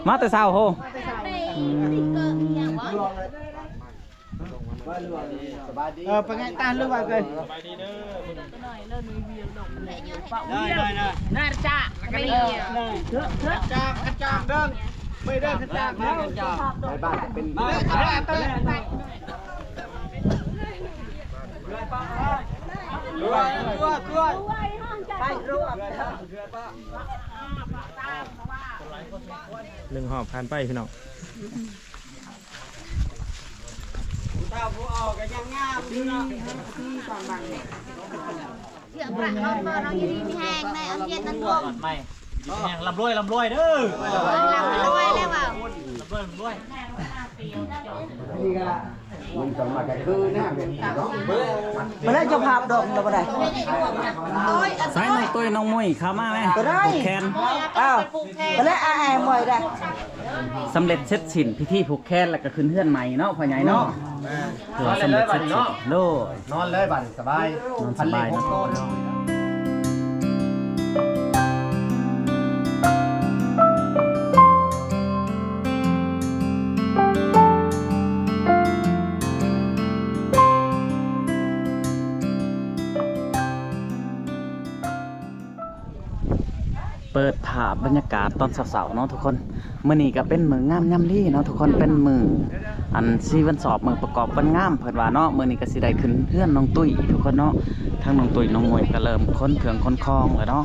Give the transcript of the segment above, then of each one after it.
ມາແຕ່ເຊົ້າໂຫ. ອືມ ສະບາຍດີ ເອີ ໄປໄງຕານຫຼືວ່າເກີນ ສະບາຍດີເດີ ໄດ້ໆໆ ນາຈາກະນີ້ ກະຈາກ ກະຈາກເດີ ໄປເດີ ກະຈາກເດີ ໄປບ້ານເປັນ ໜຶ່ງຮອບຜ່ານໄປພີ່ນ້ອງ. ຜູ້ເຖົ້າຜູ້ອອກກໍຍັງງາມຢູ່ເນາະ ເຊື່ອພະນອນບໍ່ ນ້ອງຢູ່ດີມີແຮງ ໃນອັນເຢັນອັນທົ່ວ ໃໝ່ ມີແຮງ ລ່ຳລວຍ ລ່ຳລວຍເດີ ລ່ຳລວຍແລ້ວວ່າ ລ່ຳລວຍ ລ່ຳລວຍ. ມັນກໍມາແຕ່ຄືນະ ບໍ່ໄດ້ເຈົ້າພາບດອກ ບໍ່ໄດ້ ໃສ່ນ້ອງຕຸ້ຍນ້ອງມຸ້ຍເຂົ້າມາແມ່ ບໍ່ໄດ້ ແຂນ ອ້າວ ບໍ່ໄດ້ ອ້າຍ ອ້າຍ ບໍ່ໄດ້ ສຳເລັດເສັດສິ້ນພິທີຜູກແຂນ ແລ້ວກໍຂຶ້ນເຮືອນໃໝ່ເນາະ ພໍ່ໃຫຍ່ເນາະ ແມ່ນ ເພື່ອສຳເລັດເສັດສິ້ນ ໂດຍ ນອນເລີຍບັດນີ້ ສະບາຍ ນອນສະບາຍເນາະ. ເປີດພາບບັນຍາກາດຕອນເຊົ້າໆເນາະທຸກຄົນ. ມື້ນີ້ກໍເປັນມື້ງາມຍາມດີເນາະທຸກຄົນ ເປັນມື້ອັນຊີວັນຊອບ ມື້ປະກອບວັນງາມເພິ່ນວ່າເນາະ. ມື້ນີ້ກໍຊິໄດ້ຂຶ້ນເຮືອນນ້ອງຕຸ້ຍທຸກຄົນເນາະ ທັງນ້ອງຕຸ້ຍນ້ອງມຸ້ຍກໍເລີ່ມຂົນເຄື່ອງຂົນຂອງແລ້ວເນາະ.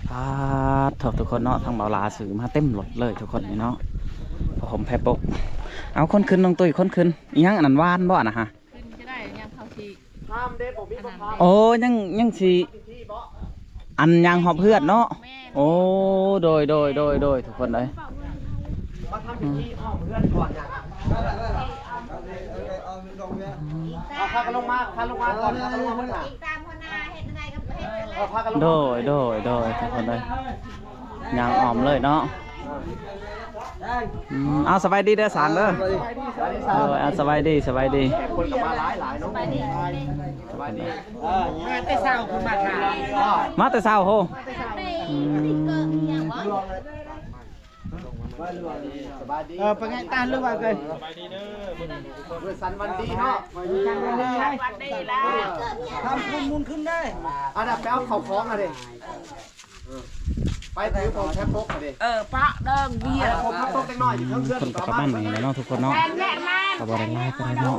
ປາດໂທ້ ທຸກຄົນເນາະ ທັງເບົາຫຼ້າຊື້ມາເຕັມລົດເລີຍທຸກຄົນນີ້ເນາະ ຜ້າຫົ່ມແພປົກ. ເອົາ ຂົນຂຶ້ນນ້ອງຕຸ້ຍ ຂົນຂຶ້ນ. ອີຫຍັງອັນນັ້ນ ຫວານບໍ່ອັນນະຮະ? ຂຶ້ນກໍໄດ້ ຍັງເຂົ້າທີ່ ໂອ້ ຍັງ ຍັງຊິອັນຍ່າງຮອບເຮືອນເນາະ. ແມ່ນ ໂອ້ ໂດຍ ໂດຍ ໂດຍ ໂດຍ ທຸກຄົນເອີຍ. ມາທຳພິທີອ້ອມເຮືອນກ່ອນນະ ເອົາ ພາກັນລົງມາ ພາລົງມາກ່ອນ ພາກັນລົງມາເບິ່ງນະ ອີກຕາມຫົວໜ້າເຮັດຈັ່ງໃດກໍເຮັດ ເອີ ພາກັນລົງມາ ໂດຍ ໂດຍ ໂດຍ ທຸກຄົນເອີຍ. ຍ່າງອ້ອມເລີຍເນາະ. ອືມ ເອົາ ສະບາຍດີເດີສາງເດີ. ເອີ ເອົາ ສະບາຍດີ ສະບາຍດີ. ຄົນກໍມາຫຼາຍໆເນາະ. ສະບາຍດີ ສະບາຍດີ. ເອີ ມາແຕ່ເຊົ້າ ເພິ່ນມາຖ້າ ມາແຕ່ເຊົ້າໂຫ. ອືມ ສະບາຍດີ. ເອີ ໄປໄງຕານຫຼືວ່າເກີນ. ສະບາຍດີເດີ ມື້ສັນວັນດີເນາະ. ວັນດີລະ ທຳບຸນບຸນຂຶ້ນເດີ. ອັນນັ້ນໄປເອົາເຂົ້າຂອງອະເດ. ເອີ ໄປຖືຂອງແທບປົກເດ້. ເອີ ປະເດີງເບຍ ເອີ ຜົມຕົກເດັກນ້ອຍຢູ່ເທິງເຮືອນ ຄົນກໍປະມານນີ້ແຫຼະເນາະທຸກຄົນເນາະ. ແມ່ນໆໆ ກໍບໍ່ໄດ້ຫຼາຍປານໃດເນາະ.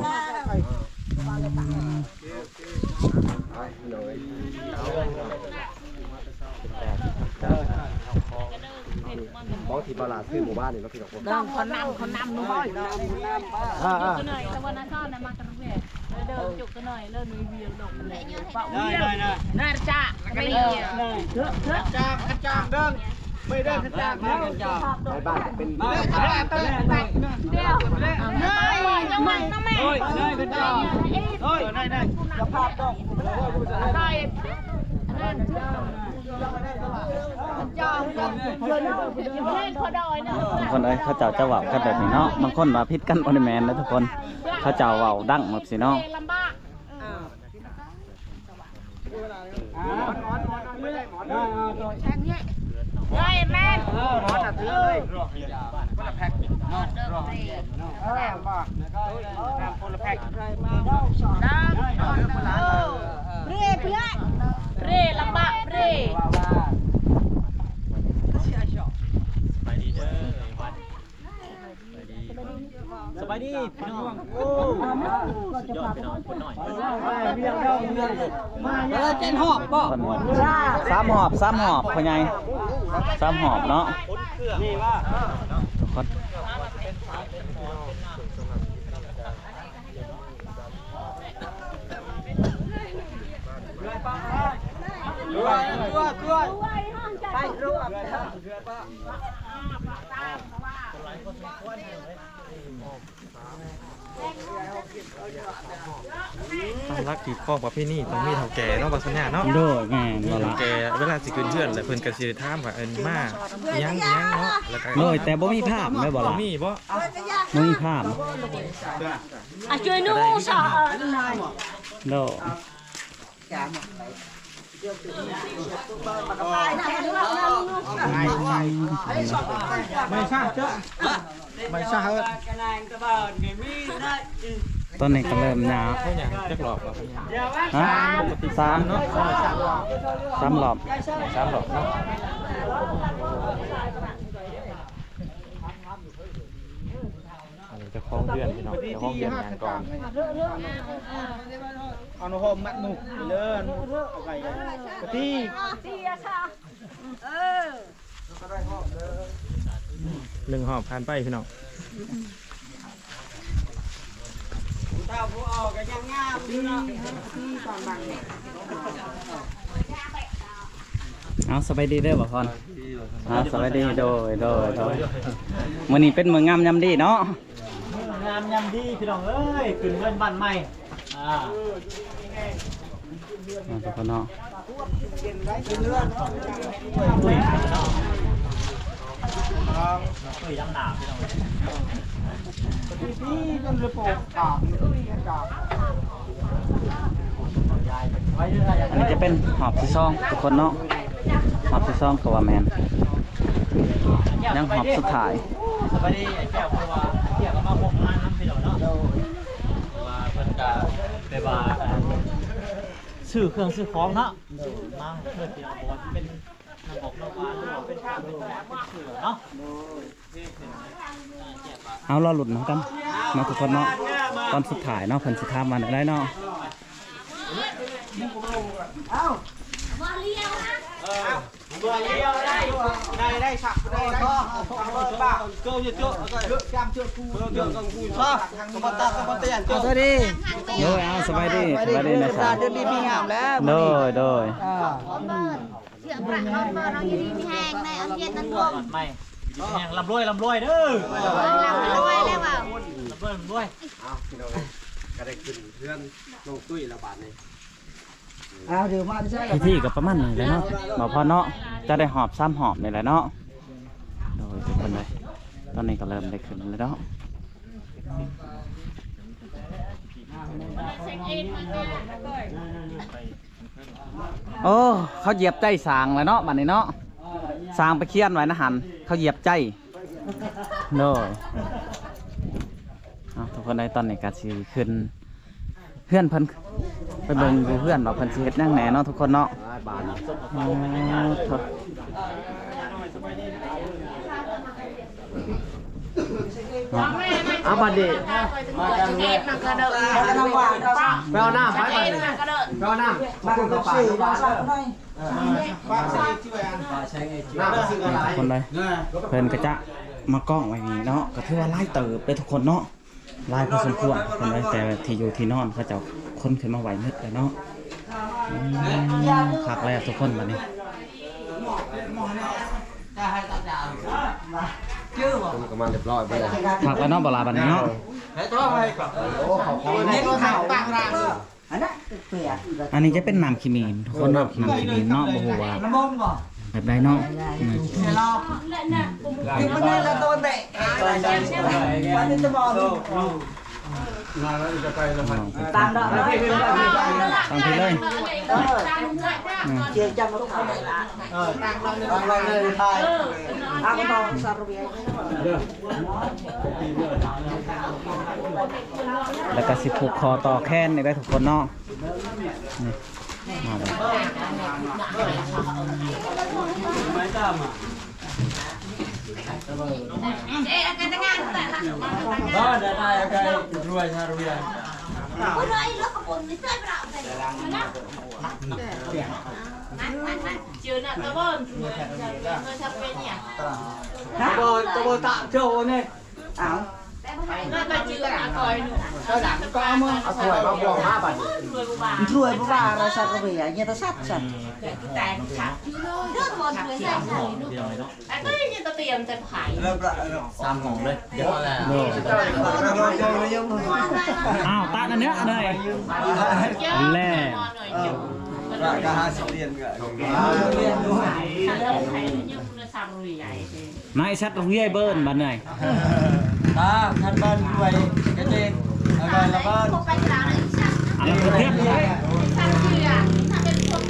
ຂອງທີ່ບໍ່ຫຼ້າຊື້ມື້ວານນີ້ເນາະ ພີ່ນ້ອງ. ຕ້ອງຂໍນຳ ຂໍນຳໜ່ອຍ. ເອີໆ ເດີ ເດີ ເດີ ນາຈາກະນີ້ ກະຈາກ ກະຈາກເດີ ໄປເດີ ກະຈາກເດີ. ໄປບ້ານເປັນ ດຽວ ນ້ອງແມ່ ນ້ອງແມ່ ໂອ້ຍ ໂອ້ຍ ໄດ້ ໄດ້ ສະພາບດອກ ໄດ້ ອັນນັ້ນ ທຸກຄົນເອີຍ ເຂົາເຈົ້າຈະເວົ້າກັນແບບນີ້ເນາະ. ບາງຄົນວ່າຜິດກັນບໍ່ໄດ້ແມ່ນເດ້ທຸກຄົນ ເຂົາເຈົ້າເວົ້າດັງແບບຊີ້ເນາະ. ເອີຍ ແມ່ນ ເອີ ຄົນລະແພັກ ເອີ ຄົນລະແພັກ ເຣ ເພື່ອນ ເຣ ລຳບາກ ເຣ. ສະບາຍດີເດີ ສະບາຍດີພີ່ນ້ອງ. ໂອ້ ສຸດຍອດພີ່ນ້ອງ ຄົນໜ້ອຍ ເອີ ເຈັດຮອບບໍ່? ສາມຮອບ ສາມຮອບ ພໍ່ໃຫຍ່ ສາມຮອບເນາະ. ຕາມຫຼັກຮີດຄອງປະເພນີຕ້ອງມີເຖົ້າແກ່ເນາະ ບັດສັນຍາເນາະ. ໂດຍ ແມ່ນ ມີເຖົ້າແກ່ ເວລາຊິຂຶ້ນເຮືອນແລ້ວ ເພິ່ນກໍຊິໄດ້ຖາມວ່າ ເອີ້ນ ມາອີ່ຫຍັງ ອີ່ຫຍັງເນາະ. ແລ້ວກໍ ໂດຍ ແຕ່ບໍ່ມີພາມແມ່ນບໍ່ລະ? ບໍ່ມີບໍ່? ບໍ່ມີພາມ. ອ່ະ ຊ່ວຍໜູສອນ. ໂດຍ. ໄມ້ຊາເຈົ້າ ໄມ້ຊາເອີ ຕອນນີ້ກໍເລີ່ມຍາວ ເຮົາຍ່າງຈັກຮອບແລ້ວ? ຮະ? ສາມເນາະ ສາມຮອບ ສາມຮອບເນາະ. ອັນນີ້ເຈົ້າຂອງເຮືອນພີ່ນ້ອງ ເຈົ້າຂອງເຮືອນຍ່າງກ່ອນ. ເອົາໜູໂຮມມັດໜູເດີ ເອົາໄປກະຕິ ເອີ ໜຶ່ງຮອບຜ່ານໄປພີ່ນ້ອງ. ຜູ້ເຖົ້າຜູ້ອອກກໍຍັງງາມຢູ່ເນາະ. ເອົາ ສະບາຍດີເດີ ບ່າວພອນ. ເອົາ ສະບາຍດີ ໂດຍ ໂດຍ ໂດຍ. ມື້ນີ້ເປັນມື້ງາມຍາມດີເນາະ ງາມຍາມດີພີ່ນ້ອງເອີຍ ຂຶ້ນເຮືອນບ້ານໃໝ່. ອ່າ ທຸກຄົນເນາະ ອັນນີ້ຈະເປັນຮອບທີສອງທຸກຄົນເນາະ ຮອບທີສອງກໍວ່າແມ່ນ ຍັງຮອບສຸດທ້າຍ. ສະບາຍດີອ້າຍແກ້ວ ເພາະວ່າອ້າຍແກ້ວກໍມາຮ່ວມງານນຳພີ່ນ້ອງເນາະ ວ່າເພິ່ນກະແບບວ່າຊື້ເຄື່ອງຊື້ຂອງເນາະ ມາເພື່ອທີ່ເອົາເປັນນ້ຳບອກນ້ຳຫວານ ເປັນເຄື່ອງເປັນຂອງເປັນເສື້ອເນາະ. ເອົາ ລໍລຸ້ນນຳກັນເນາະທຸກຄົນເນາະ ຕອນສຸດທ້າຍເນາະ ເພິ່ນຊິຖາມວ່າແນວໃດເນາະ. ໂດຍ ເອົາ ສະບາຍດີ ສະບາຍດີນາສາວ ໂດຍ ໂດຍ. ເຊື່ອພະນ້ອງເພິ່ນ ເອົາຢູ່ດີມີແຮງ ໃນອັນເຢັນອັນທົ່ວມ ໃໝ່ ຢູ່ດີມີແຮງ ລ່ຳລວຍ ລ່ຳລວຍເດີ ລ່ຳລວຍແລ້ວເວົ້າ ລ່ຳລວຍ ລ່ຳລວຍ. ເອົາ ພີ່ນ້ອງເອີຍ ກໍໄດ້ຂຶ້ນເຮືອນນ້ອງຕຸ້ຍແລ້ວບາດນີ້. ອ້າວ ເດີມາທີ່ໃສ ພິທີກໍປະມານນີ້ແຫຼະເນາະ ບ່າວພອນເນາະ ຈະໄດ້ຮອບສາມຮອບນີ້ແຫຼະເນາະ. ໂດຍ ທຸກຄົນເອີຍ ຕອນນີ້ກໍເລີ່ມໄດ້ຂຶ້ນແລ້ວເນາະ. ໂອ້ ເຂົາຢຽບໃຈສ້າງແລ້ວເນາະ ບາດນີ້ເນາະ ສ້າງໄປຂຽນໄວ້ນະຫັ້ນ ເຂົາຢຽບໃຈ. ໂດຍ ເອົາ ທຸກຄົນເອີຍ ຕອນນີ້ກໍຊິຂຶ້ນເຮືອນເພິ່ນ ໄປເບິ່ງຢູ່ເຮືອນວ່າເພິ່ນຊິເຮັດຫຍັງແດ່ເນາະ ທຸກຄົນເນາະ. ອໍ ເອົາ ບາດນີ້ ໄປເອົານ້ຳ ໄປບາດນີ້ ໄປເອົານ້ຳ ມາເຂົ້າປາກ ທຸກຄົນເອີຍ ເພິ່ນກໍຈະມາກ້ອງໄວ້ນີ້ເນາະ ກໍຖືວ່າຫຼາຍເຕີບເດ້ທຸກຄົນເນາະ ຫຼາຍພໍສົມຄວນທຸກຄົນເອີຍ. ແຕ່ທີ່ຢູ່ທີ່ນອນເຂົາເຈົ້າຂົນຂຶ້ນມາໄວ້ໝົດແລ້ວເນາະ. ອືມ ຄັກແລ້ວທຸກຄົນ ບາດນີ້ ຄົນກໍມາຮຽບຮ້ອຍເບິດແລ້ວ ຄັກແລ້ວເນາະ ບໍ່ຫຼາຍບາດນີ້ເນາະ. ອັນນີ້ຈະເປັນນ້ຳຂີ້ໝີນທຸກຄົນເນາະ ນ້ຳຂີ້ໝີນເນາະ ບໍ່ຮູ້ວ່າແບບໃດເນາະ. ອືມ ຕັ້ງທີ່ເລີຍ ອືມ ແລ້ວກໍຊິຜູກຄໍຕໍ່ແຂນນີ້ໄດ້ທຸກຄົນເນາະ. ນີ້ ມາເລີຍ ເອົາ ເອົາຖ້ວຍມາບອກມາບັດນີ້ ຖ້ວຍບໍ່ວ່າລະສັດລະເວຍ ເຮັດແຕ່ສັດ ສັດ ສາມຫ້ອງເລີຍ ອ້າວ ຕາດອັນເນີ້ຍເລີຍ ແລ້ວ ກະຫ້າສິບຫຼຽນ ກະ ມາໄອ້ສັດເຮຍເບີນບາດເນຍ ຕາຄັນເບີນດ້ວຍກະເຈງ ອະລອຍລະເບີນ ອັນລະເທື່ອ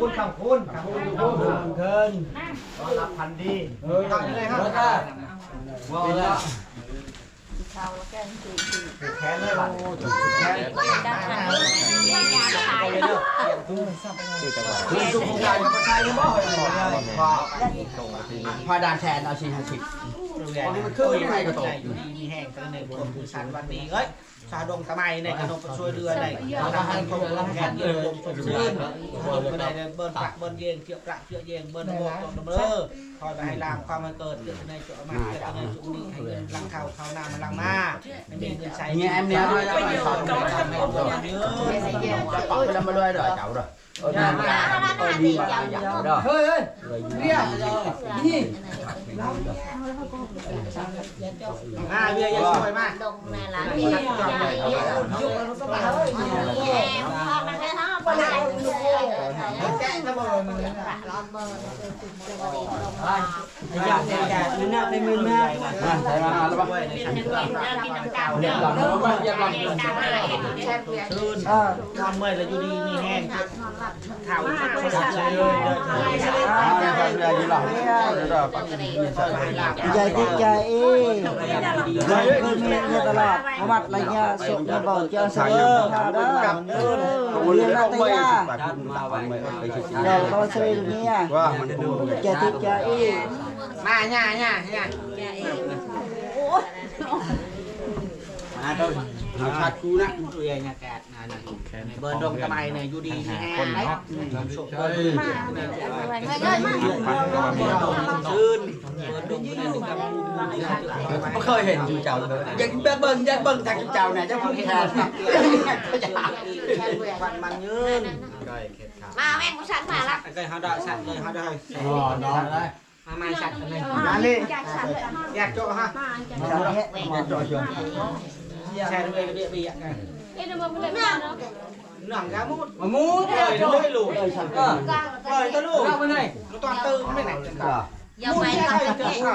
ບຸນເຂົ້າ ພຸ້ນ ເພິ່ນ ຕ້ອນຮັບພັນດີ ເອີ ເຂົ້າຢູ່ເລີຍ ເຂົ້າເລີຍ ເຂົ້າເລີຍ ຜູກແຂນເລີຍບາດນີ້ ຜູກແຂນ ຜູກແຂນ ຜູກແຂນ ຜູກແຂນ ຜາດ່ານແທນເອົາສີ່ຫ້າສິບ ເອົາໃຫ້ມັນຄືໃນກະໂຕ ຢູ່ດີມີແຮງ ສະເໜີຄວາມບຸນສັນວັນນີ້ ເອີຍ ຊາວດົງຕະໄໝໃນກະນົກຊ່ວຍເຫຼືອໃນ ເອົາໃຫ້ຄົນແຮງເຢັນລົມສົດຊື່ນ ເບິ່ງໄດ້ເບິ່ງປະເບິ່ງເຢັນ ເຈາະປະເຈາະເຢັນ ເບິ່ງລະບົບຕົກດຳເລີ ຄອຍໄປໃຫ້ລາງຄວາມໃຫ້ເກີດ ເກີດໃນຈຸອາມາດ ເກີດໃນຈຸນີ້ ໃຫ້ເງິນຫຼັງເຂົ້າ ເຂົ້າໜ້າມາຫຼັງມາ ໃຫ້ມີເງິນໃຊ້ ເງິນເໃຫຍ່ຕິດໃຈເອງ ເຄີຍມີເງິນຕະຫຼອດ ປະຫວັດໄລຍະສົກມາເບົາເຈົ້າສະເລີເດີ ວຽນນາຕະຍາ ເດີ ລາວສະເລເມຍ ໃຫຍ່ຕິດໃຈເອງ ມາຫຍ້າຫຍ້າຫຍ້າ ມາເດີ ເອົາຊາດກູນະ ເບິ່ງດົງຕະໄມນີ້ຢູ່ດີມີແຮງເນາະ ສຸກເດີ ຊື່ນ ເບິ່ງດົງບໍ່ເຄີຍເຫັນຈຸເຈົ້າເລີຍ ຢາກເບິ່ງ ຢາກເບິ່ງທາງຈຸເຈົ້ານະ ຢາກເບິ່ງແທ້ ວັນມັນຍືນ ມາແມ່ງຜູ້ສັນມາລະ ເຄີຍເຮົາໄດ້ສັນເລີຍ ເຮົາໄດ້ ອໍ ນອນໄດ້ ມາ ມາສັກອັນນີ້ ມາເລີຍ ຢາກເຈາະຮະ ຢາກເຈາະເຊີນ ແຊນເວຍກະເບຍເບຍນະ ໜັງກະມູດ ມາມູດ ເອີຍ ເອີຍ ເອີຍ ຕະລູກ ເອົາໄປເລີຍ ຕອນຕື່ນແມ່ນນະ ຢ່າໄປ ເອີ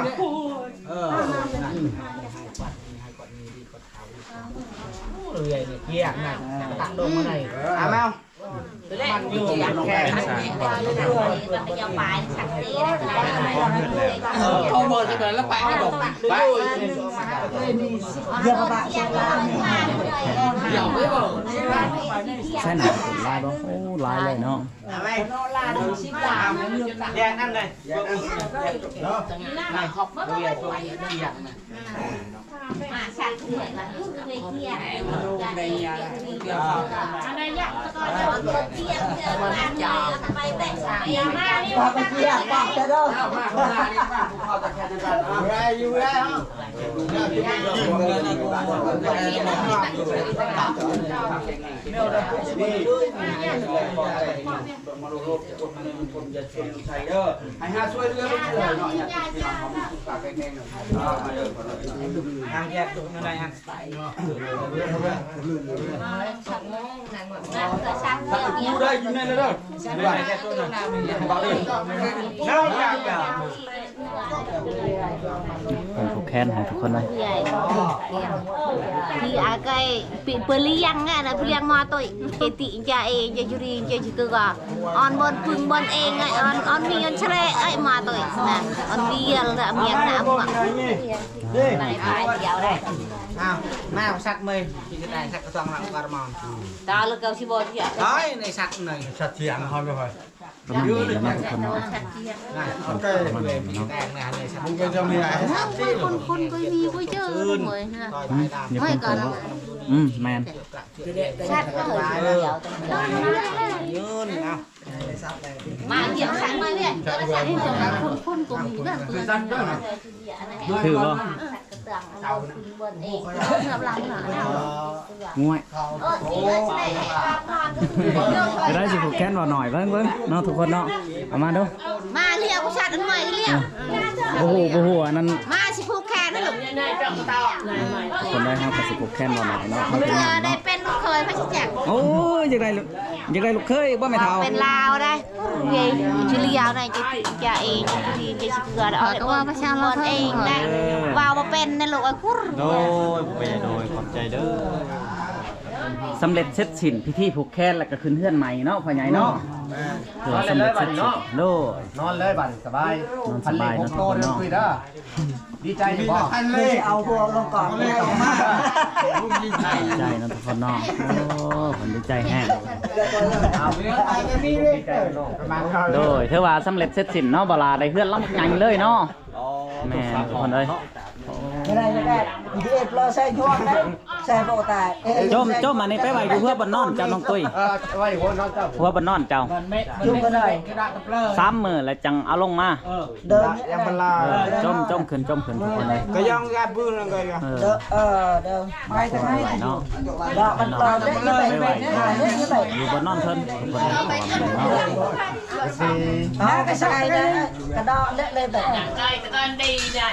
ເອີຍ ກຽງນະ ຕັກລົງມາໃນ ເອົາ ມັນຢູ່ແຂງ ເຂົາບໍ່ຊິໄປລະໄປ ໄປ ຢ່າມາບາດ ຢ່າໄປເວົ້າ ໃສ່ໜ້າຫຼາຍບໍ່? ໂອ້ ຫຼາຍເລີຍເນາະ ເອົາໄວ້ ແດງນຳເລີຍ ເນາະ ໃຫ້ຫາຊ່ວຍເຫຼືອໄປເທື່ອເນາະ ຍາດຕິດພີ່ນ້ອງເຮົາມີສຸຂະແຂງແຮງເນາະ ມາເດີ ທາງແຍກຕົງນັ້ນໄດ້ຫັ້ນ ຢູ່ໄດ້ຢູ່ແມ່ນເດີ ເພິ່ນຜູກແຂນໃຫ້ທຸກຄົນເລີຍ ທີ່ອາໄກ ປີເປີລີຍັງງະນະ ເປັນມາໂຕຍ ເຈຕິຈາເອ ຈາຈຸລີ ຈາຈຸກະ ອອນບ່ອນປຶງບ່ອນເອງ ອອນ ອອນມີອອນແຊຣະ ມາໂຕຍນະ ອອນວຽລນະ ມຽນນະ ມາ ມາສັກເມຍ ທີ່ຈະໄດ້ສັກກະຊວງຫຼັງກະມອນ ຕາລະກະຊິບໍ່ທຽບ ໄດ້ໃນສັກໃນ ສັກສຽງເຮົາບໍ່ຄ່ອຍ ປະມານນີ້ແຫຼະເນາະທຸກຄົນເນາະ ປະມານນີ້ເນາະ ຄົນໆກໍມີຜູ້ເຈີເລີຍນະ ອືມ ແມ່ນ ສັດເລີຍ ມາຢ້ຽມສັດມາເລີຍ ຄົນໆກໍມີນະ ຄືບໍ່? ງວຍ ຈະໄດ້ຊິຜູກແຂນບໍ່ໜ້ອຍ ເບິ່ງໆເນາະ ທຸກຄົນເນາະ ເອົາມາດູ ມາລຽວ ຜູ້ຊາຍອັນໃໝ່ລຽວ ບໍ່ຮູ້ ບໍ່ຮູ້ອັນນັ້ນ ມາຊິຜູກແຂນນະລູກ ຄົນໃດເຮົາກໍຊິຜູກແຂນບໍ່ໜ້ອຍເນາະ ເພື່ອໄດ້ເປັນລູກເຂີຍ ໃຜຊິຈັກ ໂອ້ຍ ຢາກໄດ້ ຢາກໄດ້ລູກເຂີຍບໍ່ແມ່ເຖົ້າ ເປັນລາວໄດ໋ ເອີຍ ຊິລຽວໄດ໋ ຈະຕິຈະເອງ ຈະດີ ຈະຊິເກືອ ເອົາແຕ່ເບິ່ງເອງໄດ໋ ເອີ ເວົ້າບໍ່ເປັນນະລູກ ໂດຍ ບໍ່ເປັນ ໂດຍ ຂອບໃຈເດີ. ສຳເລັດເສັດສິ້ນພິທີຜູກແຂນ ແລ້ວກໍຂຶ້ນເຮືອນໃໝ່ເນາະ ພໍ່ໃຫຍ່ເນາະ. ແມ່ນ ຖືວ່າສຳເລັດເສັດສິ້ນ. ໂດຍ ນອນເລີຍບັດນີ້ ສະບາຍ ນອນສະບາຍເນາະ ທຸກຄົນເນາະ. ດີໃຈບໍ່? ເອົາພວກລົງກ່ອນ ດີໃຈເນາະ ທຸກຄົນເນາະ. ໂອ້ ເພິ່ນດີໃຈແຮງ. ໂດຍ ຖືວ່າສຳເລັດເສັດສິ້ນເນາະ ບໍ່ຫຼ້າ ໄດ້ເຮືອນຫຼັງໃຫຍ່ເລີຍເນາະ. ແມ່ນ ທຸກຄົນເອີຍ. ບໍ່ໄດ້ ບໍ່ໄດ້ ໃສ່ຫົວໄດ້ ໃສ່ບໍ່ຕາຍ. ຈົ່ມ ຈົ່ມອັນນີ້ໄປໄວ້ຢູ່ຫົວບ່ອນນອນເຈົ້າ ນ້ອງຕຸ້ຍ. ເອີ ໄວ້ຫົວນອນເຈົ້າ ຫົວບ່ອນນອນເຈົ້າ. ຈຸ່ມກໍໄດ້ ສາມມື້ແລ້ວຈັ່ງເອົາລົງມາ. ເອີ ເດີ ຍັງບໍ່ລາ. ເອີ ຈົ່ມ ຈົ່ມຂຶ້ນ ຈົ່ມຂຶ້ນ ທຸກຄົນເອີຍ. ກໍຍັງແອບບືນນັ້ນກໍຢູ່. ເອີ ເດີ ເອີ ເດີ ໄປທາງໃນເນາະ. ດອກມັນປອມໄດ້ ໄປໄວ້ຢູ່ບ່ອນນອນເພິ່ນ ທຸກຄົນເນາະ. ມາກໍໃສ່ໄດ້ ກະດອກເລະເລີຍແບບ ໃສ່ກະດອກດີນະ.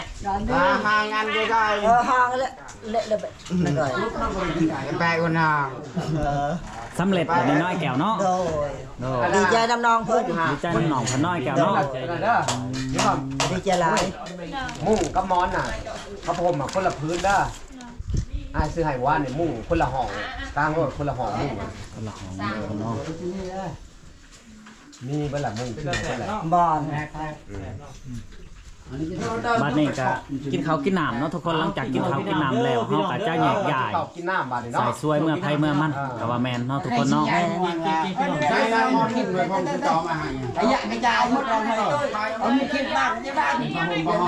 ຫາ ຫາງານໃກ້ໆ ເອີ ຫາງເລະເລະເລີຍແບບນັ້ນກໍໄປກ່ອນນະ. ເອີ ສຳເລັດແລ້ວນ້ອຍແກ້ວເນາະ. ໂດຍ ໂດຍ ດີໃຈນຳນ້ອງເພິ່ນ ດີໃຈນຳນ້ອງເພິ່ນ ນ້ອຍແກ້ວເນາະ. ດີໃຈຫຼາຍ. ມຸ້ງກັບໝອນນະ ຜ້າຫົ່ມນະ ຄົນລະຜືນເດີ. ອ້າຍຊື້ໃຫ້ວານນີ້ ມຸ້ງຄົນລະຫ້ອງ ກາງໂລດ ຄົນລະຫ້ອງ ມຸ້ງຄົນລະຫ້ອງເນາະ. ມີເບິດລະ ໝູ່ທີ່ໄປເບິດລະ ບໍ່. ອືມ ບັດນີ້ກະກິນເຂົ້າກິນນ້ຳເນາະທຸກຄົນ. ຫຼັງຈາກກິນເຂົ້າກິນນ້ຳແລ້ວ ເຮົາກະຈະແຍກຍ້າຍ ເຂົ້າກິນນ້ຳບາດນີ້ເນາະ. ສາຍສວຍເມືອໃຜເມືອມັນ ອ່າ ກະວ່າແມ່ນເນາະທຸກຄົນເນາະ. ໄດ້ມາກິນໄວ້ພ້ອມເຂົາເຈົ້າມາໃຫ້ ອາຍະກະຈາຍໝົດເອົາໃຫ້ ເອົາມີຄິດບ້ານຈະບ້ານ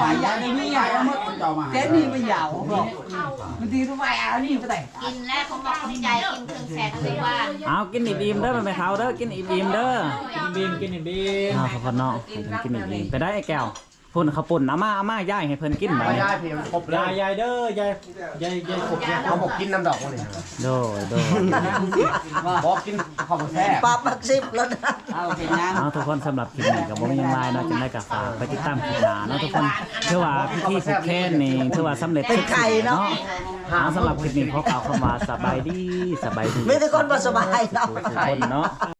ອາຍະໄດ້ມີເອົາໝົດ ເຈົ້າມາໃຫ້ ແຕ່ນີ້ບໍ່ຢາວ ບາງທີໄປເອົານີ້ໄປແຕ່ ກິນແລ້ວຂອງຂອບໃຈ ກິນເຄື່ອງແຊກເລີຍວ່າ. ເອົາ ກິນອີ່ມໆເດີແມ່ເຖົ້າເດີ ກິນອີ່ມໆເດີ. ກິນອີ່ມໆ ກິນອີ່ມໆ. ເອົາ ທຸກຄົນເນາະ ໃຫ້ເພິ່ນກິນອີ່ມໆ. ໄປໄດ້ໄອ້ແກ້ວ ພຸ້ນເຂົ້າປຸ້ນ ເອົາມາ ເອົາມາ ຢາຍໃຫ້ເພິ່ນກິນບາດນີ້. ຢາຍ ຢາຍເດີ ຢາຍ ຢາຍ ຢາຍຄົບ ເຂົາບໍ່ກິນນຳດອກນີ້. ໂດຍ ໂດຍ ບໍ່ກິນເຂົ້າບໍ່ແຊບ ປັບມັກສິບແລ້ວນະ. ເອົາ ເປັນຫຍັງ ເອົາ ທຸກຄົນ ສຳລັບຄລິບນີ້ກໍບໍ່ມີຫຍັງຫຼາຍເນາະ. ຈັ່ງໃດກໍຝາກໄປຕິດຕາມຄລິບໜ້າເນາະທຸກຄົນ. ຖືວ່າພິທີຜູກແຂນນີ້ ຖືວ່າສຳເລັດເສັດສິ້ນເນາະ. ເອົາ ສຳລັບຄລິບນີ້ຂໍກ່າວຄຳວ່າສະບາຍດີ ສະບາຍດີ. ມີແຕ່ຄົນບໍ່ສະບາຍເນາະ ທຸກຄົນເນາະ.